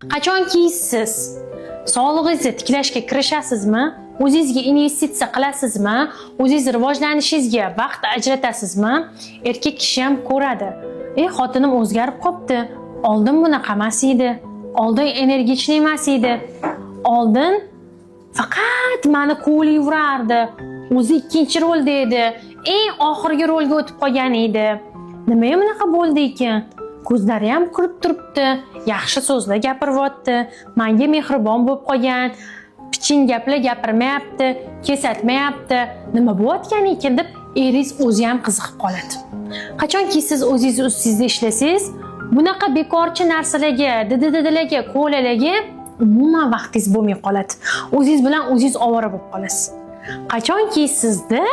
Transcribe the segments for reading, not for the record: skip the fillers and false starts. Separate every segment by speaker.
Speaker 1: Qachonki siz sog'lig'ingizni tiklashga kirishasizmi, o'zingizga investitsiya qilasizmi, o'zingiz rivojlanishingizga vaqt ajratasizmi, erkak kishi ham ko'radi. "Ey, xotinim o'zgarib qolibdi. Oldin bunaqa emas edi. Oldin энергичный emas edi. Oldin faqat mani quvlayverardi. O'zi ikkinchi rolda edi. Eng oxirgi rolga o'tib qolgan edi. Nimaga bunaqa bo'ldi ekan? Ko'zlari ham kulib turibdi, yaxshi so'zlar gapiryapti, menga mehribon bo'lib qolgan, piching gaplar gapirmayapti, kesatmayapti. Nima bo'layotgan ekan?" deb eringiz o'zi ham qiziqib qoladi. Qachonki siz o'zingiz ustingizda ishlasangiz, bunaqa bekorchi narsalarga, didi-didilarga, ko'lalarga umuman vaqtingiz bo'lmay qoladi. O'zingiz bilan o'zingiz ovora bo'lib qolasiz. Qachonki sizda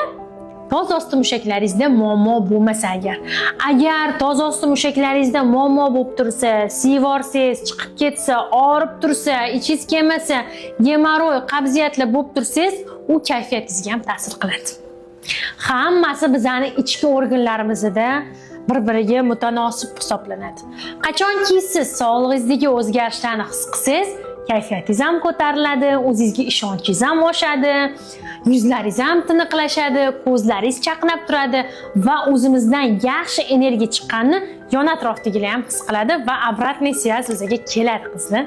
Speaker 1: toz osti mushaklaringizda muammo bo'lmasa agar. Agar toz osti mushaklaringizda muammo bo'lib tursa, siyvorsangiz chiqib ketsa, og'rib tursa, ichingiz kelmasa, gemoroy, qabziyatlar bo'lib tursangiz, u kayfiyatingizga ham ta'sir qiladi. Hammasi bizani ichki organlarimizda bir-biriga mutanosib hisoblanadi. Qachonki siz sog'lig'ingizdagi o'zgarishlarni his qilsangiz, kayfiyatingiz ham ko'tariladi, o'zingizga ishonchingiz ham oshadi, yuzlaringiz ham tiniqlashadi, ko'zlaringiz chaqnab turadi va o'zimizdan yaxshi energiya chiqqanini yon atrofdagilar ham his qiladi va обратный связь bizga keladi, qizlar.